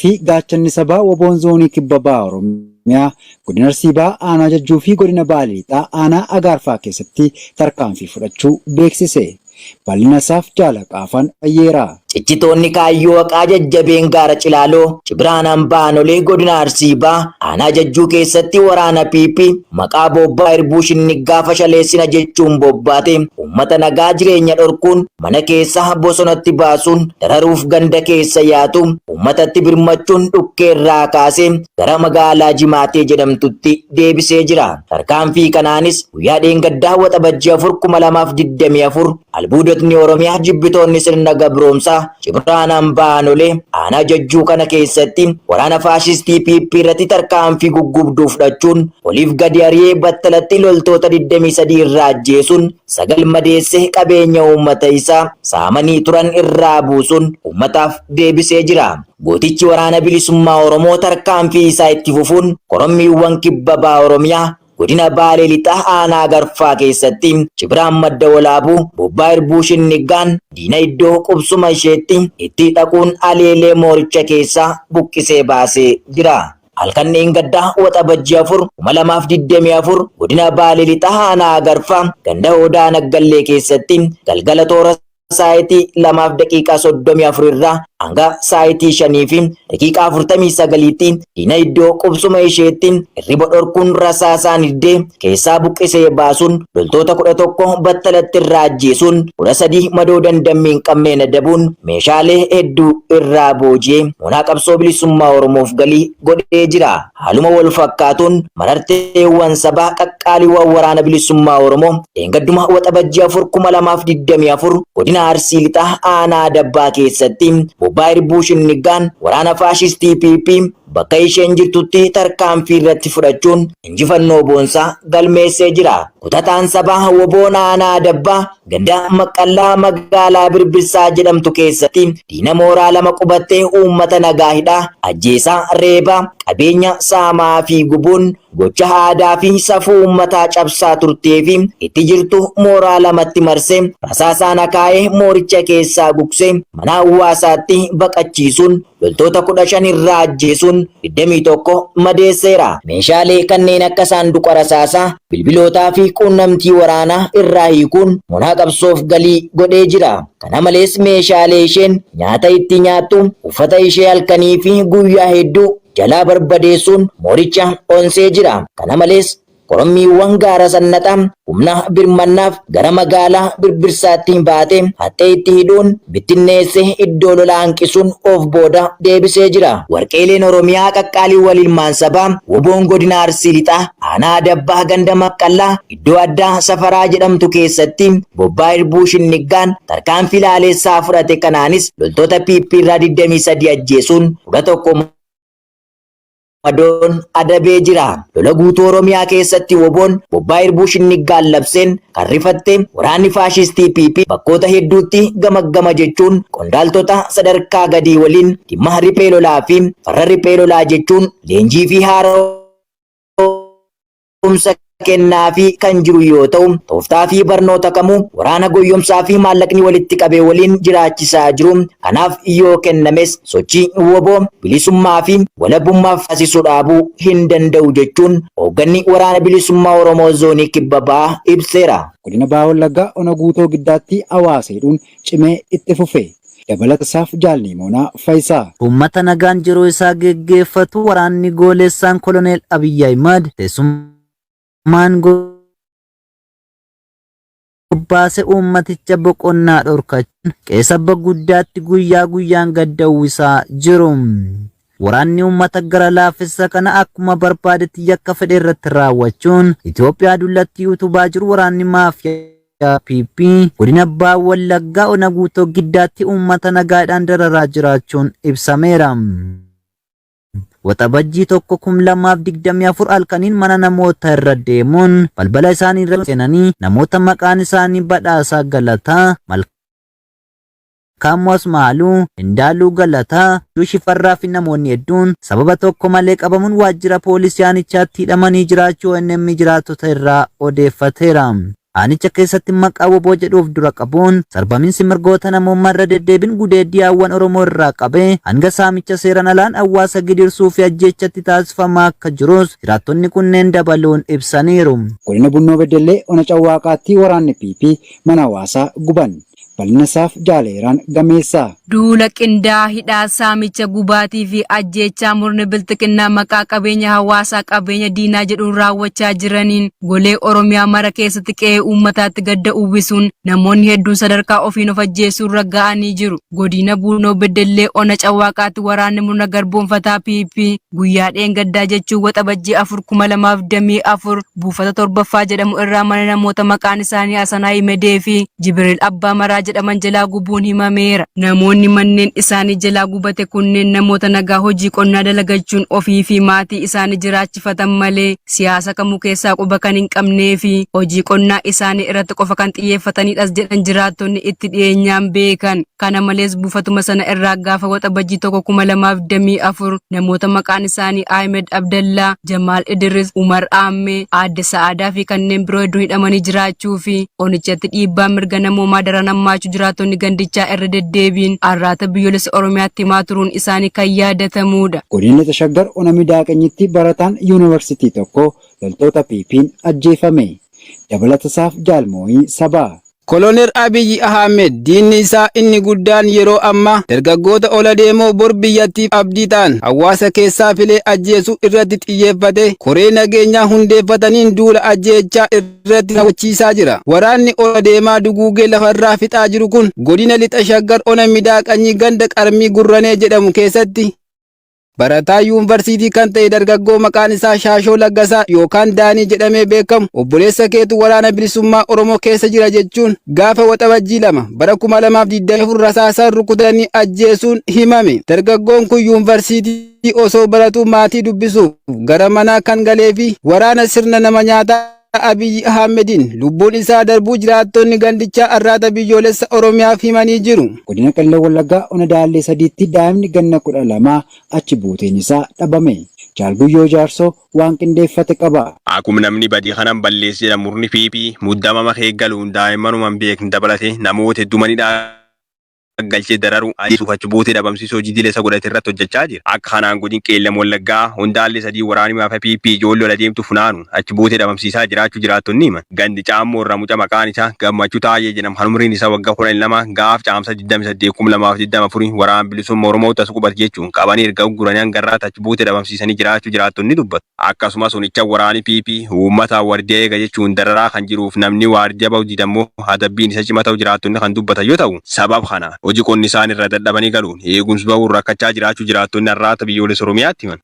fi Gaachanni Sabaa Woboon Zoonii Kibba Baha Oromiyaa Godina Arsii Bahaa Aanaa Jajjuu fi Godina Baalee Lixaa Aanaa Agaarfaa keessatti tarkaanfii fudhachuu beeksise. Bal'ina isaaf Jaal Haqaafaan Fayyeeraa. Cichitoonni kaayyoo haqaa jajjabeen gaara Cilaaloo, Cibraan Hambaa Anolee Godina Arsii Bahaa Aanaa Jajjuu keessatti waraana PP maqaa bobbaa Irbuu Shinniggaa fashaleessina jechuun bobbaate uummata nagaa jireenya dhorkuun mana keessaa bosonatti baasuun dararuuf ganda keessa yaatu uummatatti birmachuun dhukkee irraa kaasee gara magaalaa Jimaatee jedhamtutti deebisee jira. Tarkaanfii kanaanis guyyaa dheengaddaa Waxabajjii 4 2024 albuudotni Oromiyaa jibbitoonni sirna gabroomsaa Cibraan Hambaa Anolee aanaa Jajjuu kana keessatti waraana faashistii PP irratti tarkaanfii guggubduu fudhachuun oliif gadi ari'ee battalatti loltoota 23 irraa ajjeesuun 9 madeessee qabeenya uummata isaa saamanii turan irraa buusuun uummataaf deebisee jira. Gootichi waraana bilisummaa Oromoo tarkaanfii isaa itti fufuun korommiiwwan kibba baha Oromiyaa godina Baalee Lixaa aanaa Garfaa keessatti Cibraan Madda Walaabuu bobbaa Irbuu Shinniggaan diina iddoo qubsuma isheetti itti dhaquun aleelee mooricha keessaa buqqisee baasee jira. Halkan dheengaddaa Waxabajjii 4, 2024 godina Baalee Lixaa aanaa Agarfaa ganda Odaa Naggallee keessatti galgala toora saayitii 2:34 irraa hanga saayitii 5:49tti diina iddoo qubsuma isheetti hirriba dhorkuun rasaasaan hiddee keessaa buqqisee baasuun loltoota 11 battalatti irraa ajjeesuun 13 madoo dandammii hin qabneen adabuun meeshaalee hedduu irraa booji'ee moonaa qabsoo bilisummaa Oromoof galii godhee jira. Haaluma wal fakkaatuun mararteewwan sabaa qaqqaaliiwwan waraana bilisummaa Oromoo dheengadduma Waxabajjii 4 2024 godina Arsii Lixaa aanaa Adabbaa keessatti bobbaa Irbuu Shinniggaan waraana faashistii PP bakka isheen jirtutti tarkaanfii irratti fudhachuun injifannoo boonsaa galmeessee jira. Kutataan sabaa Woboon aanaa Adabbaa ganda Maqqallaa magaalaa Birbirsaa jedhamtu keessatti diina mooraa 2 qubattee uummata nagaa hidhaa, ajjeesaa, reebaa, qabeenya saamaa fi gubuun gocha aadaa fi safuu uummataa cabsaa turtee fi itti jirtu mooraa 2tti marsee rasaasaan akaa'ee mooricha keessaa gugsee mana hawaasaatti baqachiisuun loltoota 15 irraa ajjeesuun 21 madeesseera. Meeshaalee kanneen akka saanduqa rasaasaa, bilbilootaa fi quunnamtii waraanaa irraa hiikuun moonaa qabsoof galii godhee jira. Kana malees meeshaalee isheen nyaata itti nyaattu, uffata ishee halkanii fi guyyaa hedduu jalaa barbadeessuun mooricha onsee jira. Kana malees Korommiiwwan gaara Sannaxaa humna birmannaaf gara magaalaa Birbirsaatti baate haxxee itti hidhuun bittinneessee iddoo lolaa hanqisuun of booda deebisee jira. Warqeeleen Oromiyaa qaqqaaliiwwan ilmaan sabaa Woboon godina Arsii Lixaa aanaa Adabbaa ganda Maqqallaa iddoo addaa Safaraa jedhamtu keessatti bobbaa Irbuu Shinniggaan tarkaanfii laaleessaa fudhate kanaanis loltoota PP irraa 23 ajjeesuun 11 madoon adabee jira. Lola guutuu Oromiyaa keessatti Woboon bobbaa Irbuu Shinniggaan labseen kan rifatte waraanni faashistii PP bakkoota hedduutti gamaggama jechuun qondaaltota sadarkaa gadii waliin dhimma riphee lolaa fi farra riphee lolaa jechuun leenjii fi haaromsa kennaafii kan jiru yoo ta'u, tooftaa fi barnoota kamuu waraana goyyomsaa fi maallaqni walitti qabee waliin jiraachisaa jiru. Kanaaf yoo kennames sochii wbo bilisummaa fi walabummaaf taasisu dhaabuu hin danda'u jechuun hoogganni Waraana Bilisummaa Oromoo Zoonii Kibba Bahaa ibseera. Godina Baha Wallaggaa Ona Guutoo Giddaatti hawaasa hidhuun cimee itti fufe. Dabalata isaaf Jaal Niimoonaa Fayisaa. Uummata nagaan jiruu isaa geggeeffatu waraanni goolessaan Koloneel Abiy Ahimad teessumaan bobbaase uummaticha boqonnaa dhorkachuun qe'ee saba guddaatti guyyaa guyyaan gadda uwwisaa jiru. Waraanni uummata gara laafessa kana akkuma barbaadetti yakka fedhe irratti raawwachuun Itoophiyaa dullattii utubaa jiru waraanni maafiyaa PP godina Abbaa Wallaggaa Ona Guutoo Giddaatti uummata nagaadhaan dararaa jiraachuun ibsameera. Waxabajjii 1, 2024 halkaniin mana namoota irra deemuun balbala isaanii irra seenanii namoota maqaan isaanii Badhaasaa Galataa, Malkaamuu Asmaaluu, Indaaluu Galataa, Juu Shifarraa fi namoonni hedduun sababa tokko malee qabamuun waajjira poolisii aanichaatti hidhamanii jiraachuu ONM jiraattota irraa odeeffateera. Aanicha keessatti maqaa wbo jedhu of dura qabuun sarbaminsi mirgoota namoomaa irra deddeebin gudeeddii haawwan Oromoo irraa qabee hanga saamicha seeran alaan hawaasa gidirsuu fi ajjeechatti taasifamaa akka jirus jiraattonni kunneen dabaluun ibsaniiru. Godina Bunnoo Beddellee Ona Cawwaaqaatti waraanni PP mana hawaasaa guban. Bal'inasaaf Jaaleeraan Gameessaa. Duula qindaa'aa hidhaa, saamicha, gubaatii fi ajjeechaa murni Bilxiqinnaa maqaa qabeenya hawaasaa qabeenya diinaa jedhuun raawwachaa jiraniin golee Oromiyaa mara keessatti qe'ee uummataatti gadda uwwisuun namoonni hedduun sadarkaa ofiin of ajjeesuu irra ga'anii jiru. Godina Buunoo Beddellee Ona Cawwaaqaatti waraanni murna garboomfataa PP guyyaa dheengaddaa jechuun Waxabajjii 4, 2024 buufata 7ffaa jedhamu irraa mana namoota maqaan isaanii Hasan Ahimedee fi Jibiriil Abbaa Maraa jedhaman jalaa gubuun himameera. Namoonni manneen isaanii jalaa gubate kunneen namoota nagaa hojii qonnaa dalagachuun ofii fi maatii isaanii jiraachifatan malee siyaasa kamuu keessaa quba kan hin qabnee fi hojii qonnaa isaanii irratti qofa kan xiyyeeffatanidhas jedhan jiraattonni itti dhiyeenyaan beekan. Kana malees buufatuma sana irraa gaafa Waxabajjii 1, 2024 namoota maqaan isaanii Ahimed Abdallaa, Jamaal Idiris, Umar Aammee, Aadde Sa'aadaa fi kanneen biroo hedduun hidhamanii jiraachuu fi onichatti dhiibbaan mirga namoomaa daran hammaachuu jiraattonni gandichaa irra deddeebiin Arraata Biyyoolessa Oromiyaatti himaa turuun isaanii kan yaadatamuudha. Godina Lixa Shaggar Ona Midaaqanyitti barataan Yuunivarsiitii tokko loltoota PPn ajjeefame. Dabalatasaaf Jaal Moo'ii Sabaa. Kolonel Abiy Ahmed diinni isaa inni guddaan yeroo ammaa dargaggoota ol adeemoo bor biyyattiif abdii ta'an hawaasa keessaa filee ajjeesuu irratti xiyyeeffatee koree nageenyaa hundeeffataniin duula ajjeechaa irratti raawwachiisaa jira. Waraanni ol adeemaa duguugee lafarraa fixaa jiru kun godina Lixa Shaggar ona Midaaqanyii ganda Qarmii Gurranee jedhamu keessatti Barataa yuunvarsiitii kan ta'e dargaggoo maqaan isaa Shaashoo Laggasaa yookaan Daanii jedhamee beekamu obboleessa keetu waraana bilisummaa Oromoo keessa jira jechuun gaafa Waxabajjii 2 bara 2024 rasaasaan rukutanii ajjeesuun himame. Dargaggoon kun yuunvarsiitii osoo baratuu maatii dubbisuuf gara manaa kan galee fi waraana sirna nama nyaataa Abiy Ahimediin lubbuun isaa darbuu jiraattonni gandichaa Arraata Biyyoolessa Oromiyaaf himanii jiru. Godina Qellem Wallaggaa Ona Daallee Sadiitti daa'imni ganna 12 achi buuteen isaa dhabame. Jaal Guyyoo Jaarsoo waan qindeeffate qaba. Akuma namni badii kanan balleesse jedhan murni PP muddama makee galuun daa'immanuma hin beekne dabalatee namoota hedduu mana hidhaa galchee dararuu, ajjeesuuf achi buutee dhabamsiisuu hojii idilee isa godhate irratti hojjechaa jira. Akka kanaan godin Qeellam Wallaggaa Hondaallee 3 waraanni maafiyaa PP ijoollee ol adeemtu funaanuun achi buutee dhabamsiisaa jiraachuu jiraattonni himan. Gandi Caammoo irraa mucaa maqaan isaa Gammachuu Taayyee jedhamu kan umriin isaa waggaa 12 gaaf Caamsaa 28, 2024 Waraana Bilisumma Oromootti as qubate jechuun qabanii erga ugguranii hanga har'aatti achi buutee dhabamsiisanii jiraachuu jiraattonni dubbatu. Akkasumas onicha waraani PP uummataan wardiya eega jechuun dararaa kan jiruuf namni waardiya bahu dide ammoo adabbiin isa cima ta'u jiraattonni kan dubbatan yoo ta'u, sabab kana hojii qonni isaan irraa dadhabanii galuun eegumsi bahuun rakkachaa jiraachuu jiraattonni Arraata Biyyoolessa Oromiyaatti himan.